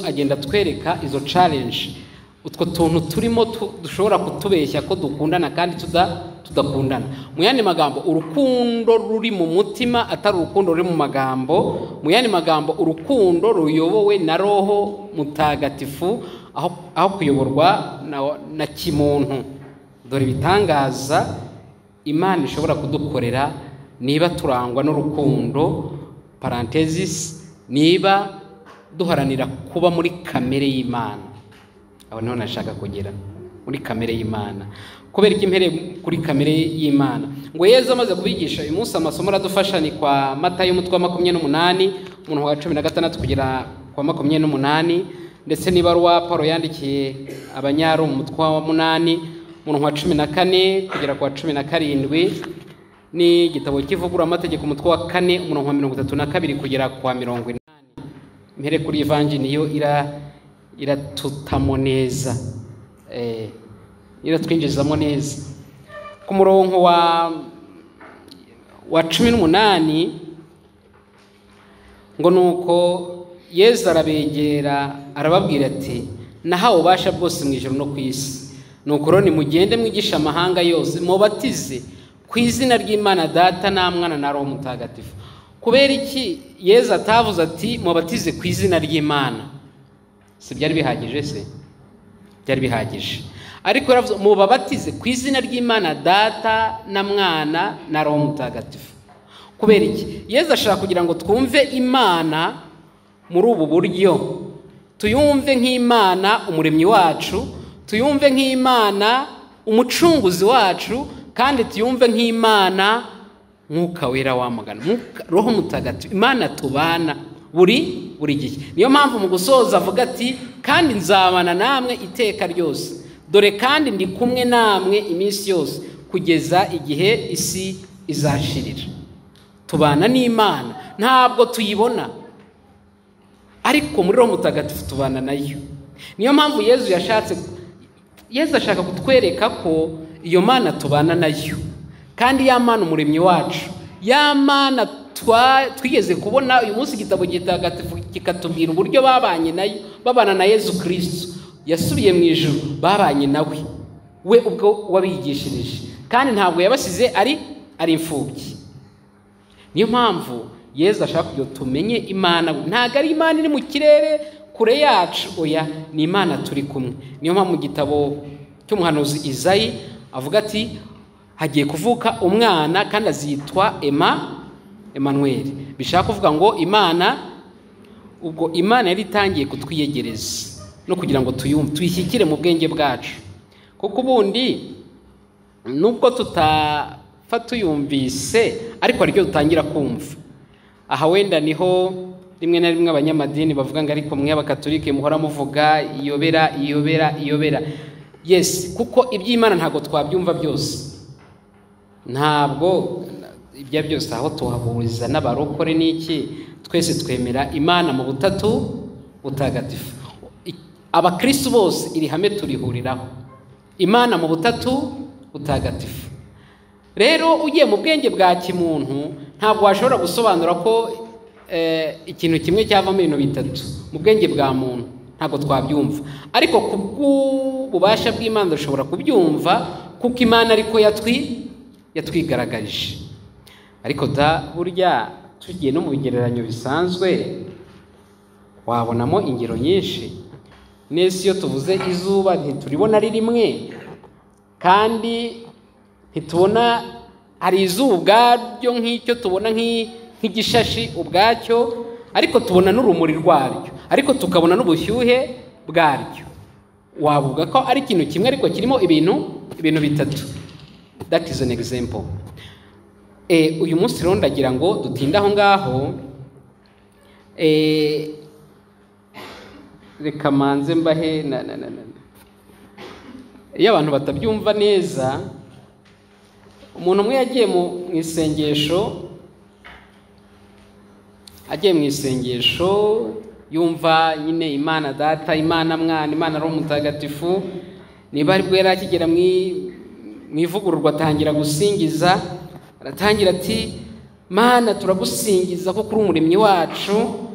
agenda atwereka izo challenge, utwo tuntu turimo dushobora kutubeshya ko dukundana kandi tudakundana. Mu yandi magambo, urukundo ruri mu mutima atari urukundo ruri mu magambo. Mu yandi magambo, urukundo ruyobowe na Roho Mutagatifu aho kuyoborwa na kimuntu. Dore ibitangaza Imana ishobora kudukorera niba turangwa n'urukundo, parenthesis, niba duharanira kuba muri kamere y'Imana. Aho niho nashaka kugera, muri kamere y'Imana. Kubera iki mpereye kuri kamere y'Imana? Ngo Yezu amaze kubigisha, uyu munsi amasomo aradufasha ni kwa Matayo umutwe wa 28, umurongo wa 16 kugera kwa 28, ndetse n'ibaruwa Paulo yandikiye Abanyaroma umutwe wa 8, umurongo wa 14 kugera kwa 17, n'igitabo cy'ivugururamategeko umutwe wa 4, umurongo wa 32 kugera kwa 80. Mpere kuri Ivanjiri niyo iratutamo neza, iratwinjizamo neza. Ku murongo wa 18 ngo nuko Yezu arabegera arababwira ati, nahawe ububasha bwose mu ijuru no ku isi, nuko rero nimugende mwigishe amahanga yose, mubatize ku izina ry'Imana Data na Mwana na Roho Mutagatifu. Kubera iki Yezu atavuze ati mubatize ku izina ry'Imana? Si byari bihagije se? Byari bihagije. Ariko yaravuze mubabatize ku izina ry'Imana Data na Mwana na Roho Mutagatifu. Kubera iki? Yezu ashaka kugira ngo twumve Imana muri ubu buryo, tuyumve nk'Imana umuremyi wacu, tuyumve nk'Imana umucunguzi wacu, kandi tuyumve nk'Imana Mwuka Wera wamagana, Roho Mutagatifu, Imana tubana buri gihe. Niyo mpamvu mu gusoza avuga ati kandi nzabana namwe iteka ryose, dore kandi ndi kumwe namwe iminsi yose kugeza igihe isi izashirira. Tubana n'Imana, ntabwo tuyibona, ariko muri Roho Mutagatifu tubana nayo. Niyo mpamvu Yezu yashatse, Yezu ashaka kutwereka ko iyo Mana tubana nayo, kandi ya Mana umuremyi wacu, ya Mana twigeze kubona. Uyu munsi igitabo gitagatifu kikatubwira uburyo babanye nayo, babana na Yezu Kristo yasubiye mu ijuru, babanye nawe we ubwo wabigishirije, kandi ntabwo yabasize ari imfubyi. Niyo mpamvu Yezu ashaka kugira tumenye Imana. Ntabwo ari Imana iri mu kirere kure yacu, oya, ni Imana turi kumwe. Niyo mpamvu mu gitabo cy'umuhanuzi Izayi avuga ati hagiye kuvuka umwana kandi azitwa Emmanuel. Bishaka kuvuga ngo Imana, ubwo Imana yari itangiye kutwiyegereza no kugira ngo tuyumve, tuyishyikire mu bwenge bwacu. Kuko ubundi nubwo tutapfa tuyumvise, ariko aricyo dutangira kumva. Aha wenda niho rimwe na rimwe abanyamadini bavuga ngo ariko mwe abakatolike muhora muvuga iyobera iyobera iyobera. Yes, kuko iby'Imana ntabwo twabyumva byose, ntabwo ibya byose aho tuhahuriza n'abarokore n'iki, twese twemera Imana mu butatu butagatifu. Abakristo bose iri hame turihuriraho, Imana mu butatu butagatifu. Rero ugiye mu bwenge bwa kimuntu ntabwo washobora gusobanura ko ikintu kimwe cyavamo ibintu bitatu. Mu bwenge bwa muntu ntabwo twabyumva, ariko kubw'ububasha bw'Imana dushobora kubyumva, kuko Imana ariko yatwigaragarije. Ariko da burya tugiye no mu bigereranyo bisanzwe wabonamo ingero nyinshi. Nese iyo tuvuze izuba ntituribona ari rimwe, kandi ntitubona ari izuba ubwaryo nk'icyo tubona nk'igishashi ubwacyo, ariko tubona n'urumuri rwaryo, ariko tukabona n'ubushyuhe bwaryo. Wavuga ko ari ikintu kimwe ariko kirimo ibintu bitatu. That is an example. Uyu munsi rero ndagira ngo dutinde aho ngaho. Reka manze mbahe na iyo abantu batabyumva neza. Umuntu umwe yagiye mu isengesho, agiye mu isengesho yumva nyine Imana Data, Imana Mwana, Imana Roho Mutagatifu. Niba aribwo yari akigera mu ivugururwa atangira gusingiza, aratangira ati Mana turagusingiza ko kuri umuremyi wacu,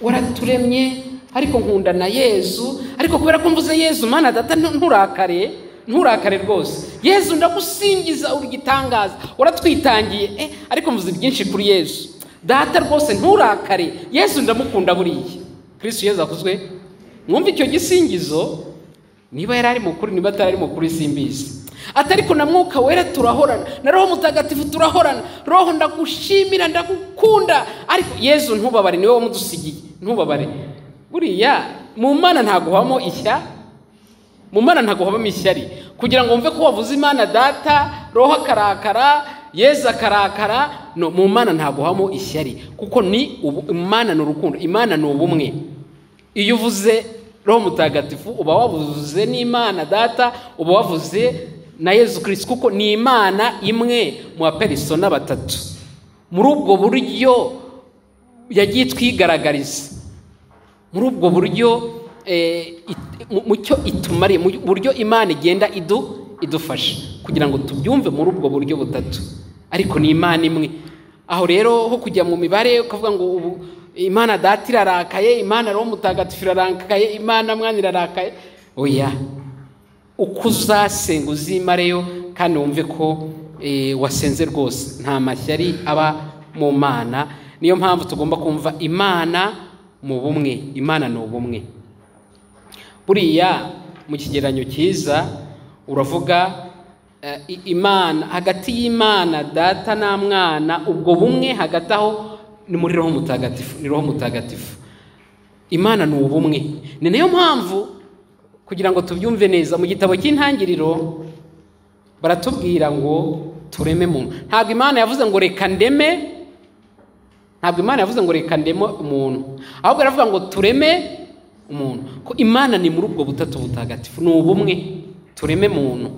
waraturemye ariko nkunda na Yezu, ariko kubera ko mvuze Yezu Mana Data nturakare, nturakare rwose. Yezu ndagusingiza uri igitangaza, waratwitangiye, ariko mvuze byinshi kuri Yezu. Data rwose nturakare, Yezu ndamukunda buriya. Kristo Yezu akuzwe. Mwumva icyo gisingizo, niba yari ari mukuru niba atari mukuru simbizi. Atariko na Mwuka Wera turahorana, na Roho Mutagatifu turahorana. Roho ndagushimira ndagukunda, ariko Yezu ntubabare, niwe wamudusigiye, ntubabare. Buriya mu Mana ntaguhamo ishya, mu Mana ntaguhamo ishyari, kugira ngo mve ko wavuze Imana Data, Roho akarakara, Yezu akarakara. No, mu Mana ntaguhamo ishyari, kuko ni Imana ni urukundo, Imana ni ubumwe. Iyo uvuze Roho Mutagatifu uba wavuze n'Imana Data, uba wavuze na Yezu Kristo, kuko ni Imana imwe mu baperisona batatu. Muri ubwo buryo yagiye twigaragariza, muri ubwo buryo mu cyo itumariye, mu buryo Imana igenda idufasha kugira ngo tubyumve muri ubwo buryo butatu, ariko ni Imana imwe. Aho rero ho kujya mu mibare ukavuga ngo ubu Imana Data irarakaye, Imana Roho Mutagatifu irarakaye, Imana Mwana irarakaye, oya. Uko uzasenga uzimareyo kandi wumve ko wasenze rwose, nta mashyari aba mu Mana. Niyo mpamvu tugomba kumva Imana mu bumwe. Imana ni ubumwe. Buriya mu kigeranyo cyiza uravuga Imana hagati y'Imana Data na Mwana, ubwo bumwe hagati aho ni muri Roho Mutagatifu, ni Roho Mutagatifu. Imana ni ubumwe. Ni nayo mpamvu kugira ngo tubyumve neza mu gitabo cy'Intangiriro baratubwira ngo tureme muntu. Ntabwo Imana yavuze ngo reka ndeme, ntabwo Imana yavuze ngo reka ndeme umuntu, ahubwo aravuga ngo tureme umuntu. Ko Imana ni muri ubwo butatu butagatifu, ni ubumwe, tureme muntu.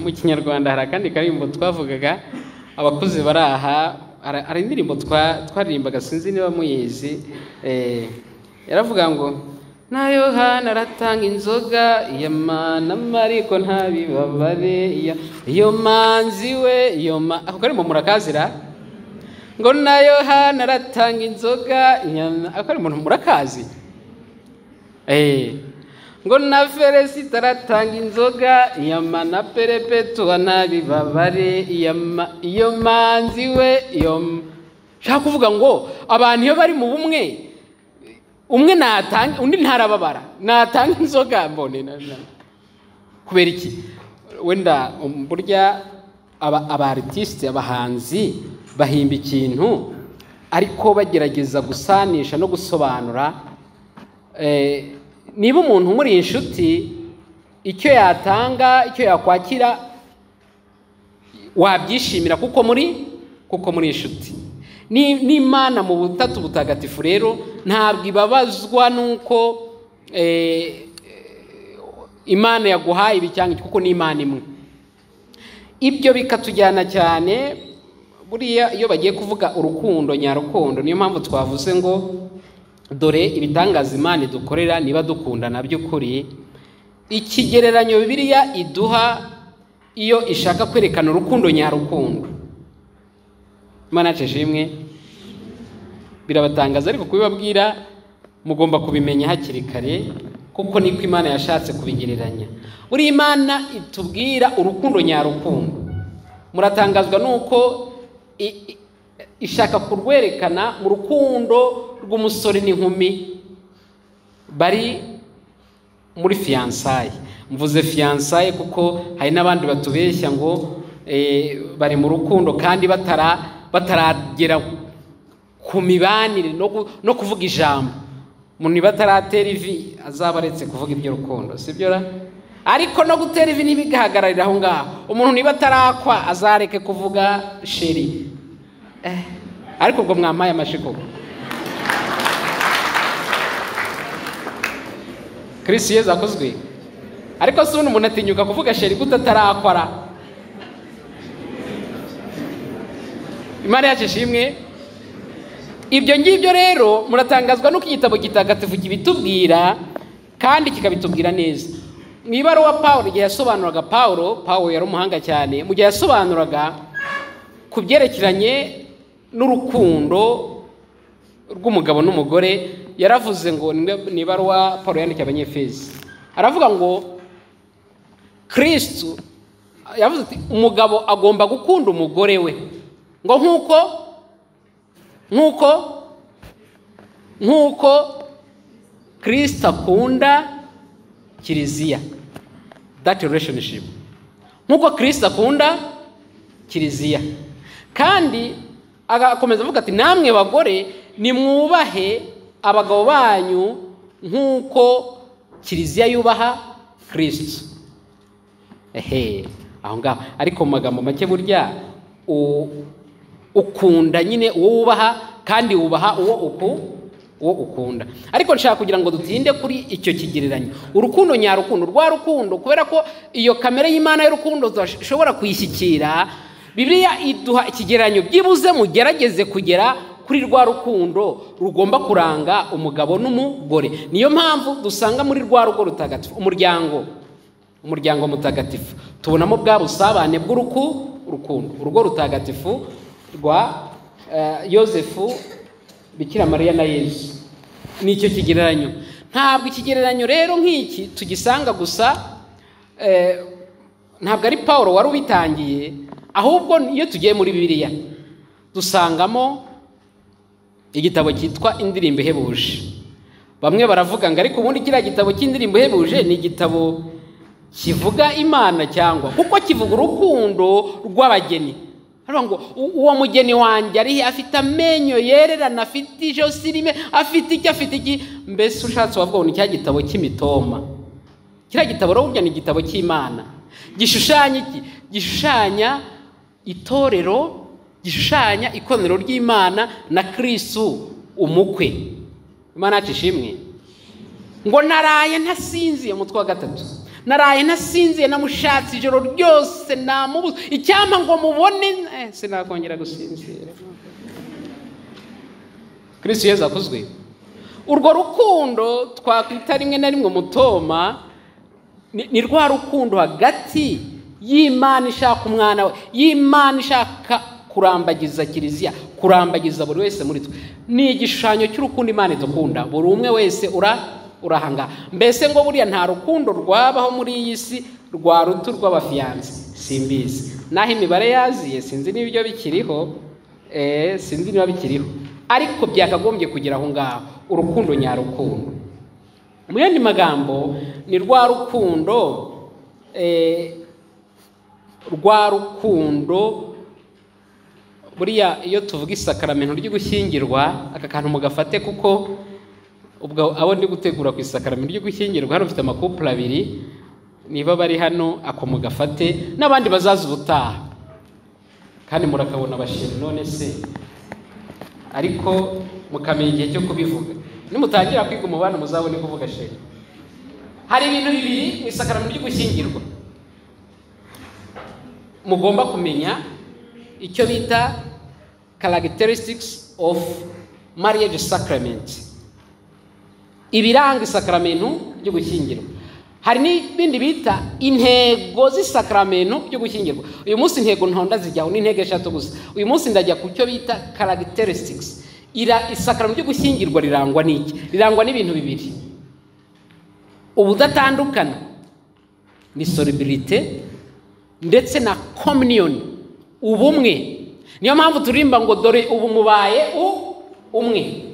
Mu Kinyarwanda hari akandi karimbo twavugaga, abakuze baraha, hari indirimbo twaririmbaga sinzi niba muyizi. Yaravuga ngo na Yohana aratanga inzoga iya Mana ariko ntabibabare, iyo manzi we iyo ako karimbo murakazira, ngo na Yohana aratanga inzoga, ako karimbo murakazi. Ngo na Feresita aratanga inzoga iya Mana Perepetua ntabibabare, iyo manzi we iyo. Shaka kuvuga ngo abantu iyo bari mu bumwe, umwe natanga undi ntarababara, natanga inzoga mbone. Kubera iki? Wenda burya aba artiste, abahanzi bahimba ikintu ariko bagerageza gusanisha no gusobanura. Niba umuntu muri inshuti icyo yatanga icyo yakwakira wabyishimira kuko muri inshuti. Ni Imana mu butatu butagatifu rero ntabwo ibabazwa nuko Imana yaguhaye ibi cyangwa kuko ni Imana imwe. Ibyo bikatujyana cyane buriya iyo bagiye kuvuga urukundo nyarukundo. Niyo mpamvu twavuze ngo dore ibitangaza Imana idukorera niba dukundana by'ukuri. Ikigereranyo Bibiliya iduha iyo ishaka kwerekana urukundo nyarukundo, Imana yacu imwe, birabatangaza ariko kubibabwira mugomba kubimenya hakiri kare, kuko niko Imana yashatse kubigereranya. Buri Imana itubwira urukundo nyarukundo, muratangazwa nuko ishaka kurwerekana mu rukundo rw'umusore n'inkumi bari muri fiançailles. Mvuze fiançailles kuko hari n'abandi batubeshya ngo bari mu rukundo kandi bataragera ku mibanire no kuvuga ijambo. Umuntu niba ataratera ivi azaba aretse kuvuga iby'urukundo, sibyo ra? Ariko no gutera ivi ntibigahagararira aho ngaho. Umuntu niba atarakwa azareke kuvuga sheri. Ariko ubwo mwamaye amashiko. Kristo Yezu akozwe. Ariko se umuntu atinyuka kuvuga sheri gute atarakwara? Imana yacu ishimwe. Ibyo ngibyo rero muratangazwa nuko igitabo gitagatifu kibitubwira kandi kikabitubwira neza. Mu ibaruwa Paulo igihe yasobanuraga, Paulo yari umuhanga cyane mu gihe yasobanuraga ku byerekeranye n'urukundo rw'umugabo n'umugore, yaravuze ngo ni ibaruwa Paul yandikiye Abanyefezi, aravuga ngo Kristo yavuze ati umugabo agomba gukunda umugore we ngo nk'uko Kristo akunda Kiliziya. That relationship, nk'uko Kristo akunda Kiliziya. Kandi agakomeza avuga ati namwe bagore nimwubahe abagabo banyu nk'uko Kiliziya yubaha Kristo. Ehe, aho ngaho. Ariko mu magambo make, burya ukunda nyine uwo wubaha, kandi wubaha uwo ukunda. Ariko nshaka kugira ngo dutinde kuri icyo kigereranyo, urukundo nyarukundo, rwa rukundo, kubera ko iyo kamere y'Imana y'urukundo dushobora kuyishyikira. Bibiliya iduha ikigereranyo, byibuze mugerageze kugera kuri rwa rukundo rugomba kuranga umugabo n'umugore. Niyo mpamvu dusanga muri rwa rugo rutagatifu, umuryango mutagatifu, tubonamo bwa busabane bw'urukundo. Urugo rutagatifu rwa Yosefu, Bikira Mariya na Yesu ni icyo kigereranyo. Ntabwo ikigereranyo rero nk'iki tugisanga gusa, ntabwo ari Paul wari ubitangiye, ahubwo iyo tugiye muri Bibiliya dusangamo igitabo cyitwa Indirimbo Ihebuje. Bamwe baravuga ngo ariko ubundi kiriya gitabo cy'Indirimbo Ihebuje ni igitabo kivuga Imana, cyangwa kuko kivuga urukundo rw'abageni. Haravuga ngo uwo mugeni wanjye ari afite amenyo yererana, afite ijosi rimwe, afite iki, afite iki. Mbese ushatse wavuga ngo ni cya gitabo cy'imitoma. Kiriya gitabo rero burya ni igitabo cy'Imana. Gishushanya iki? Gishushanya itorero, gishushanya ikoraniro ry'Imana na Kristo umukwe. Imana yacu ishimwe. Ngo naraye ntasinziye, umutwe wa 3. Naraye ntasinziye, namushatse ijoro ryose namubuze, icyampa ngo mubone, sinakongera gusinzira. Kristo Yesu akuzwe. Urwo rukundo twakwita rimwe na rimwe umutoma, ni rwa rukundo hagati y'Imana ishaka umwana we, y'Imana ishaka kurambagiza Kiliziya, kurambagiza buri wese muri twe. Ni igishushanyo cy'urukundo Imana idukunda, buri umwe wese urahanga. Mbese ngo buriya nta rukundo rwabaho muri iyi si rwa rutu rw'abafiyanse, simbizi. Naho imibare yaziye sinzi niba ibyo bikiriho, sinzi niba bikiriho, ariko byakagombye kugira aho ngaho urukundo nyarukundo. Mu yandi magambo ni rwa rukundo, rwa rukundo. Buriya iyo tuvuga isakaramento ryo gushyingirwa, aka kantu mugafate, kuko ubwo abo ndi gutegura ku isakaramento ryo gushyingirwa hano mfite amakupule abiri, niba bari hano ako mugafate, n'abandi bazaza ubutaha, kandi murakabona bashira none se, ariko mukamenya igihe cyo kubivuga. Nimutangira kwiga umubano muzabone kuvuga sheri. Hari ibintu bibiri mu isakaramento ryo gushyingirwa mugomba kumenya, icyo bita characteristics of marriage sacrament, ibiranga isakaramento ryo gushyingirwa. Hari n'ibindi bita intego z'isakaramento ryo gushyingirwa. Uyu munsi intego ntonda zijyaho ni intego 3 gusa. Uyu munsi ndajya ku cyo bita characteristics. Isakaramento ryo gushyingirwa rirangwa n'iki? Rirangwa n'ibintu bibiri: ubudatandukana, ni solubilité, ndetse na communion, ubumwe. Niyo mpamvu turirimba ngo dore ubu mubaye umwe.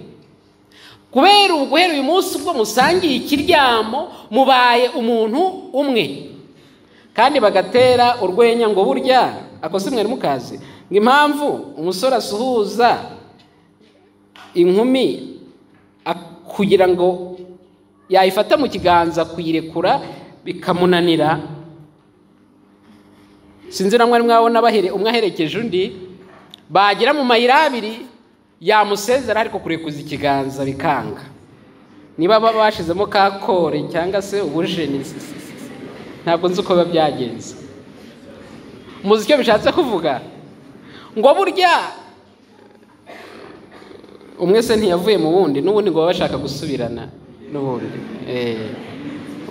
Kubera ubu guhera uyu munsi ubwo musangiye ikiryamo, mubaye umuntu umwe. Kandi bagatera urwenya ngo burya ako si mwari mukazi, ngo impamvu umusore asuhuza inkumi kugira ngo yayifata mu kiganza kuyirekura bikamunanira. Sinzi na mwari mwabona umwe aherekeje undi, bagera mu mayira abiri yamusezera, ariko kurekuza ikiganza bikanga. Niba baba bashizemo ka kore cyangwa se ubujeni, ntabwo nzi uko biba byagenze. Muzi icyo bishatse kuvuga? Ngo burya umwe se ntiyavuye mu wundi, n'ubundi ngo baba bashaka gusubirana, n'ubundi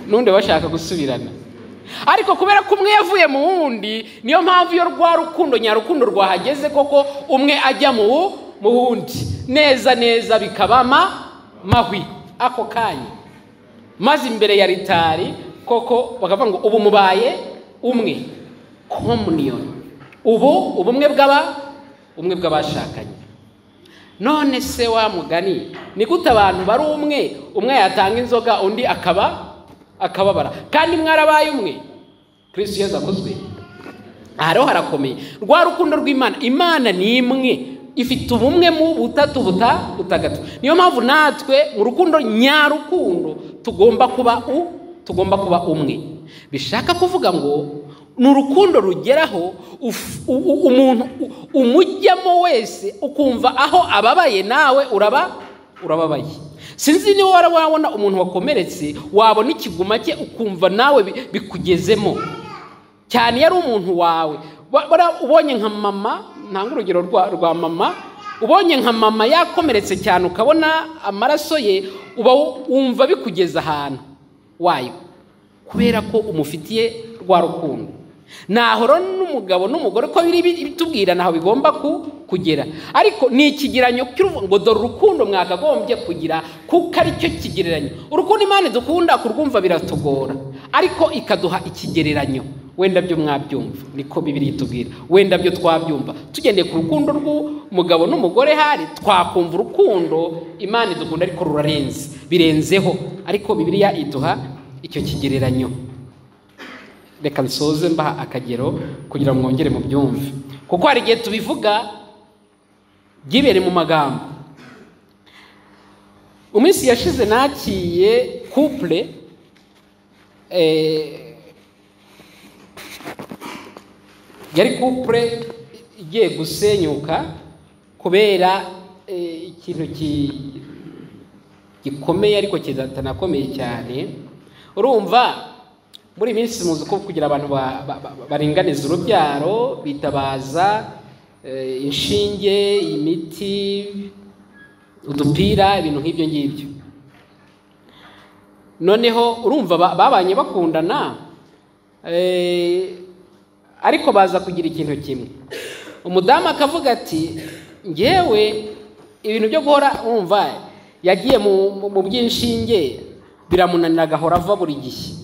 n'undi bashaka gusubirana. Ariko kubera ko umwe yavuye mu wundi, niyo mpamvu iyo rwa rukundo nyarukundo rwahageze koko umwe ajya mu wundi. Neza neza bikaba mahwi ako kanya. Maze imbere ya ritari koko bakavuga ngo ubu mubaye umwe, communion, ubu ubumwe ubumwe bw'abashakanye. None se wa mugani ni gute abantu bari umwe, umwe yatanga inzoga undi akababara kandi mwarabaye umwe? Kristo Yesu akozwe. Aha rero harakomeye. Rwa rukundo rw'Imana, Imana ni imwe, ifite ubumwe mu butatu butagatifu. Niyo mpamvu natwe mu rukundo nyarukundo tugomba kuba umwe. Bishaka kuvuga ngo ni urukundo rugeraho umuntu umujyamo wese ukumva aho ababaye nawe urababaye. Sinzi niba wabona umuntu wakomeretse, wabona ikiguma cye ukumva nawe bikugezemo. Cyane yari umuntu wawe. Ubonye nka mama, ntanga urugero rwa mama, ubonye nka mama yakomeretse cyane ukabona amaraso ye, uba wumva bikugeza ahantu wayo, kubera ko umufitiye rwa rukundo. Naho n'umugabo n'umugore ko biri bitubwira naho bigomba kugera, ariko ni ikigereranyo ngo dore urukundo mwakagombye kugira, kuko ari cyo kigereranyo. Urukundo Imana idukunda kurwumva biratugora, ariko ikaduha ikigereranyo. Wenda byo mwabyumva, niko Bibiliya itubwira, wenda byo twabyumva tugendeye ku rukundo rw'umugabo n'umugore, hari twakumva urukundo Imana idukunda ariko rurarenze, birenzeho, ariko Bibiliya iduha icyo kigereranyo. Reka nsoze mbaha akagero kugira ngo mwongere mubyumve, kuko hari igihe tubivuga byibere mu magambo. Umunsi yashize nakiye couple yari couple igiye gusenyuka kubera ikintu gikomeye ariko kitanakomeye cyane. Urumva muri minsi muzi ko kugira abantu baringaniza urubyaro bitabaza inshinge, imiti, udupira, ibintu nk'ibyo ngibyo. Noneho urumva babanye bakundana, ariko baza kugira ikintu kimwe. Umudamu akavuga ati ngewe ibintu byo guhora, urumva yagiye mu by'inshinge biramunanira, agahora ava buri gihe.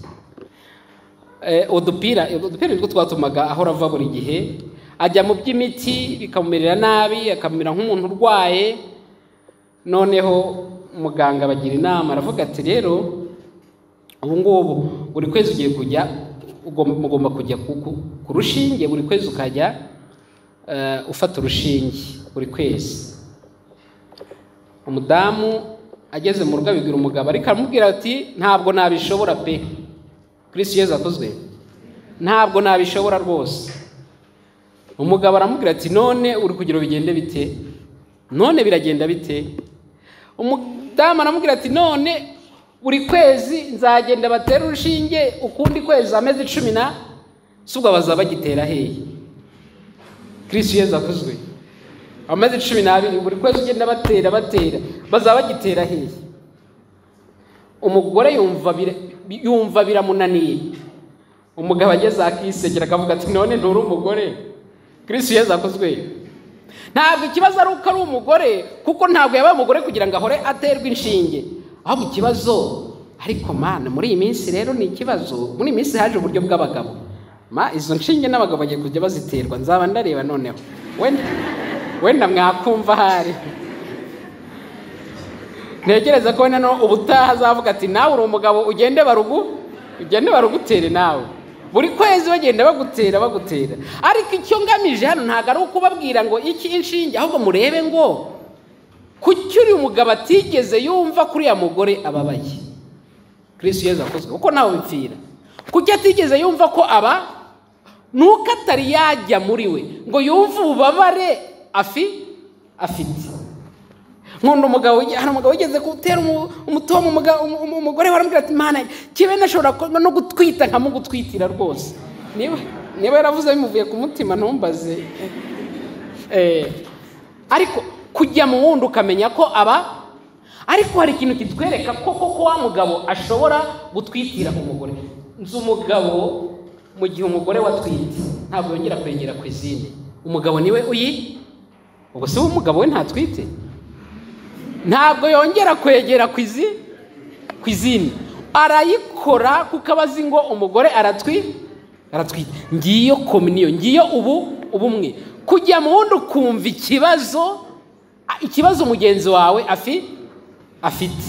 Udupira nitwo twatumaga ahora ava buri gihe, ajya mu by'imiti bikamumerera nabi, akamera nk'umuntu urwaye. Noneho muganga bagira inama, aravuga ati rero ubu ngubu buri kwezi ugiye kujya, mugomba kujya ku rushinge buri kwezi, ukajya ufata urushinge buri kwezi. Umudamu ageze mu rugo abibwira umugabo, ariko aramubwira ati ntabwo nabishobora pe. Kristo Yesu akozwe, ntabwo nabishobora rwose. Umugabo aramubwira ati none uri kugira bigende bite? None biragenda bite? Umudamu aramubwira ati none buri kwezi nzagenda batera urushinge, ukundi kwezi amezi 10 na subwo bazaba bagitera hehe? Kristo Yesu akozwe, amezi 12 buri kwezi ugenda batera bazaba bagitera hehe? Umugore yumva biramunaniye. Umugabo ageze akisekera akavuga ati none nturi umugore? Kristo Yesu akozwe. Ntabwo ikibazo ari uko ari umugore, kuko ntabwo yabaye umugore kugira ngo ahore aterwe inshinge, ahubwo ikibazo ariko mana muri iyi minsi rero ni ikibazo. Muri iyi minsi haje uburyo bw'abagabo, ma izo nshinge n'abagabo bagiye kujya baziterwa, nzaba ndareba noneho wenda mwakumva hari ntekereza ko wenda no ubutaha azavuga ati nawe uri umugabo ugende barugutere nawe. Buri kwezi bagenda bagutera. Ariko icyo ngamije hano ntabwo ari ukubabwira ngo iki inshinge, ahubwo murebe ngo kuki uri umugabo atigeze yumva kuri ya mugore ababaye. Kristo Yesu akozwe, kuko nawe bipfira. Kuki atigeze yumva ko aba nuko atari yajya muri we ngo yumve ububabare afite. Nkunda umugabo, hari umugabo wigeze gutera umutomo umugore waramubwira ati mana kibe nashobora no gutwita nkamugutwitira rwose. Niba yaravuze bimuvuye ku mutima ntumbaze. Ariko kujya mu wundi ukamenya ko aba, ariko hari ikintu kitwereka ko koko wa mugabo ashobora gutwitira umugore. Nzi umugabo mu gihe umugore watwite ntabwo yongera kwegera ku izindi, umugabo niwe uyi. Ubwo se umugabo we ntatwite? Ntabwo yongera kwegera cuisine, arayikora kuko aba azi ngo umugore aratwite. Ngiyo communion, ngiyo ubumwe. Kujya mu wundi ukumva ikibazo mugenzi wawe afite.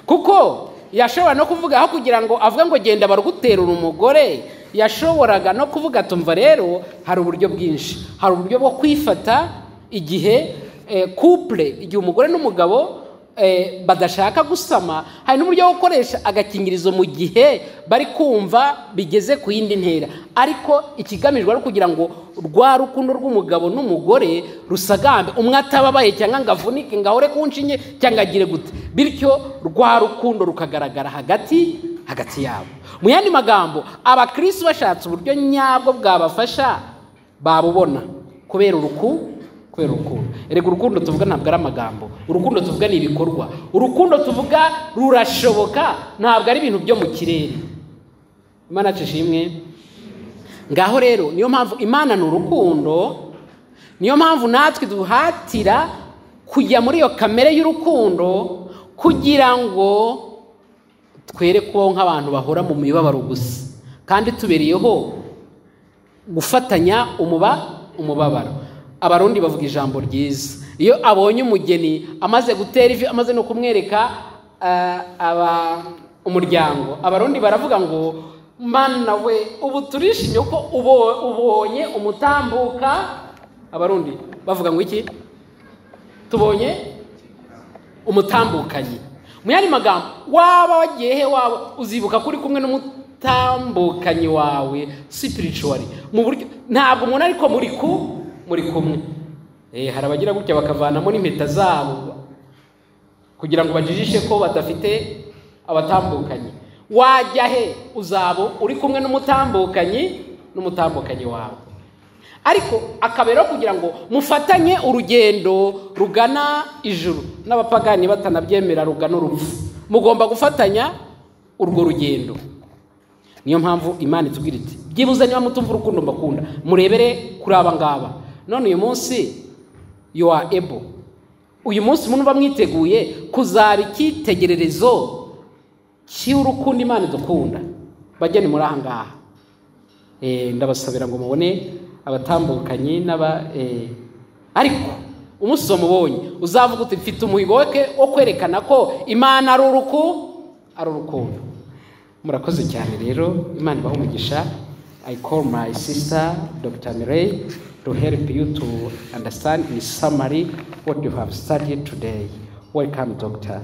Kuko yashobora no kuvuga, aho kugira ngo avuge ngo genda baruguterura umugore, yashoboraga no kuvuga tumva rero hari uburyo bwinshi, hari uburyo bwo kwifata igihe couple, igihe umugore n'umugabo badashaka gusama, hari n'uburyo bwo gukoresha agakingirizo mu gihe bari kumva bigeze ku yindi ntera. Ariko ikigamijwe ari kugira ngo rwa rukundo rw'umugabo n'umugore rusagambe, umwe atababaye cyangwa ngo avunike, ngo ahore ku nshinge cyangwa agire gute, bityo rwa rukundo rukagaragara hagati yabo. Mu yandi magambo, abakristo bashatse uburyo nyabwo bwabafasha babubona kubera urukundo. Erega urukundo tuvuga ntabwo ari amagambo, urukundo tuvuga ni ibikorwa, urukundo tuvuga rurashoboka, ntabwo ari ibintu byo mu kirere. Imana ishimwe. Ngaho rero niyo mpamvu Imana ni urukundo, niyo mpamvu natwe duhatira kujya muri iyo kamere y'urukundo kugira ngo twere kubaho nk'abantu bahora mu mibabaro gusa, kandi tubereyeho gufatanya umubabaro. Abarundi bavuga ijambo ryiza, iyo abonye umugeni amaze gutera ivi, amaze no kumwereka umuryango, Abarundi baravuga ngo mana we, ubu turishimye ko ubonye umutambuka. Abarundi bavuga ngo iki? Tubonye umutambukanyi. Mu yandi magambo, waba wagiye he, waba uzibuka kuri kumwe n'umutambukanyi wawe spiritually, mu buryo ntabwo umuntu ariko muri kumwe. Hari abagira gutya bakavanamo n'impeta zabo kugira ngo bajijishe ko badafite abatambukanyi. Wajya he, uzaba uri kumwe n'umutambukanyi wawe. Ariko akabero kugira ngo mufatanye urugendo rugana ijuru, n'abapagani batanabyemera rugana urupfu, mugomba gufatanya urwo rugendo. Niyo mpamvu Imana itubwira iti byibuze niba mutumva urukundo mbakunda, murebere kuri aba ngaba. None uyu munsi you are able, uyu munsi umuntu bamwiteguye kuzaba icyitegererezo cy'urukundo Imana idukunda. Bageni muri aha ngaha, ndabasabira ngo mubone abatambukanyi n'aba ariko umunsi mubonye uzavuga uti mfite umuhigo wo kwerekana ko Imana ari urukundo. Murakoze cyane rero, Imana ibahe umugisha. I call my sister Dr. Mireille to help you to understand in summary what you have studied today. Welcome, Doctor.